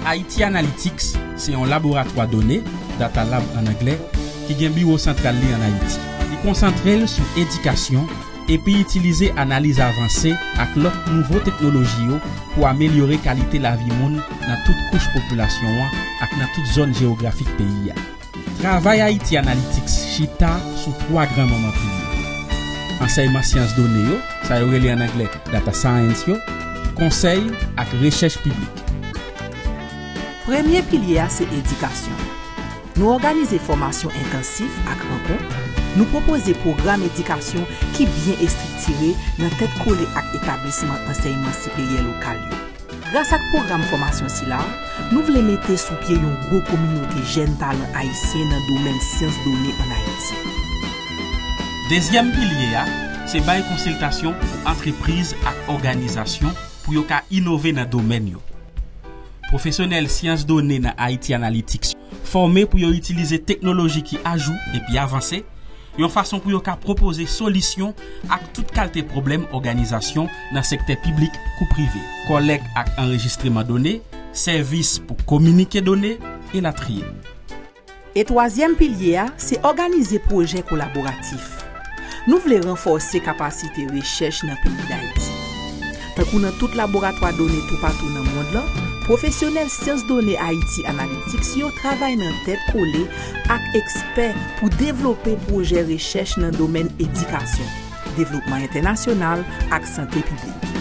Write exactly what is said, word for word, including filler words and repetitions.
Haiti Analytics se yon laboratwa done, Data Lab an anglè, ki gen biwo santral li ann Ayiti. Li konsantre l sou edikasyon epi itilize analiz avanse ak lòt nouvo teknoloji yo pou amelyore kalite lavi moun nan tout kouch popilasyon an ak nan tout zòn jewografik peyi a. Travay Haiti Analytics chita sou twa gran manman pilye: ansèyman syans done yo, sa yo rele ann anglè data science yo, konsèy ak rechèch piblik. Premye pilye a se edikasyon. Nou òganize fòmasyon entansif ak rankont. Nou pwopoze pwogram edikasyon ki byen estriktire nan tèt kole ak etablisman ansèyman siperyè lokal yo. Gras ak pwogram fòmasyon sila, nou vle mete sou pye yon gwo kominote jèn talan ayisyen nan domèn syans done ann Ayiti. Dezyèm pilye a se bay konsiltasyon pou antrepriz ak òganizasyon pou yo ka inove nan domèn yo. Pwofesyonèl syans done nan Haiti Analytics fòme pou yo itilize teknoloji ki ajou epi avanse, yon fason pou yo ka pwopoze solisyon ak tout kalte pwoblèm òganizasyon nan sektè piblik kou prive, kòlèk ak anrejistreman done, sèvis pou kominike done, elatriye. E twazyèm pilye a se òganize pwojè kolaboratif. Nou vle ranfòse kapasite rechèch nan peyi Dayiti. Tankou nan tout laboratwa done toupatou nan mond lan, pwofesyonèl syans done Haiti Analytics yo travay nan tèt kole ak ekspè pou devlope pwojè rechèch nan domèn edikasyon, devlopman entènasyonal ak sante piblik.